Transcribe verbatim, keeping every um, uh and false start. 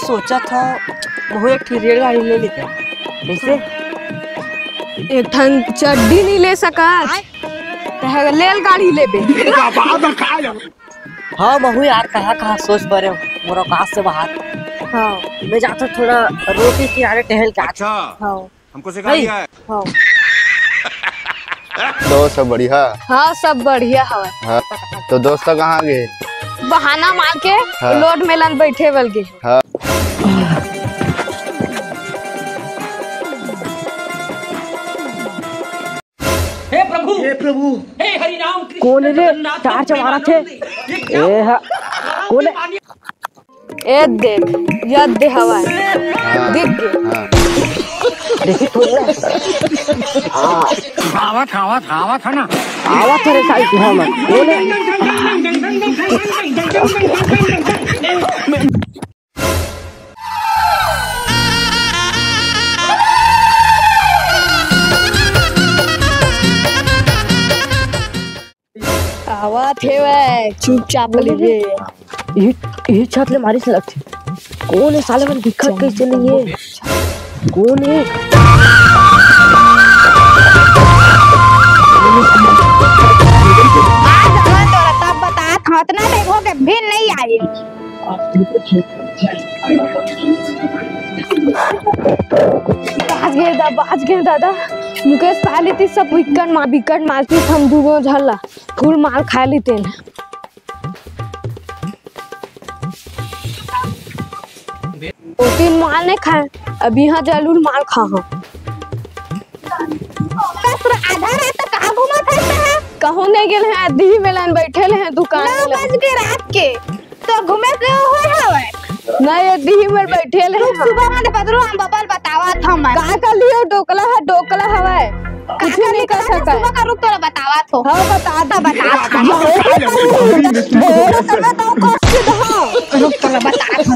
सोचत हंव, महूं एक ठे रेलगाड़ी ले लेतेंव। कइसे? एक ठन चड्डी नइ ले सकत, त रेलगाड़ी लेबे। हाँ, महूं यार, कहाँ-कहाँ सोच परेंव, मोर औकात से बाहर। हाँ। मैं जाथंव थोड़ा रोड के किनारे टहल के आथंव। अच्छा। हाँ। हमको सिखा नहीं। दिया है। हाँ। दोस्त, सब बढ़िया? हाँ, सब बढ़िया हवय। हाँ। तो दोस्त कहाँ गे? बहाना मार के हाँ। लोड मेलन बैठे बर गे। हाँ। हे प्रभु, हे प्रभु। हे हरि राम कृष्ण कोन रे? जगन्नाथ टार्च मारत हे। प्रेमानंद, ये क्या ए हा, कोन हे? ए देख, ये दे हवय। हाँ, दिख गे। हाँ। देखी थोड़ा। आवत, आवत, आवत हे ना। आवत हे रे साली, तू हमर। बोले। आवत हेवय, चुपचाप लेबे। ये, ये छत ले मारिस लगथे। कोन हे साले मन, दिखत कइसे नइ हे? कोन हे? आज मैं तोला तब बतात हंव, अतना देर हो गे, अभी नइ आए। बाच गे दा-, बाच गे दादा। मुकेश पहली ती सब विकट मार, विकट मारती हम दूनों झन ला। फुल मार खा लेतेन। ओ तीन मार नइ खाए, अब इहाँ जरूर मार खा हम। कस आधा रात तक कहाँ घूमत हस तैं? कहूँ नइ गेल हँव, दिही मेलन बैठे ले हँव दुकान नौ में। बज के रात के तो घूमे के होय हवय। नहीं, ये दिही में बैठे ले हँव। सुबह मन बदरू हम बबल बतावत हँव मैं। का कर लियो, डोकला हे, डोकला हवय। कुछ नहीं कर सकता है। सुबह का रुक तोला बतावत हँव। हाँ, बता, बता, बता। रुक तोला बतावत हँव।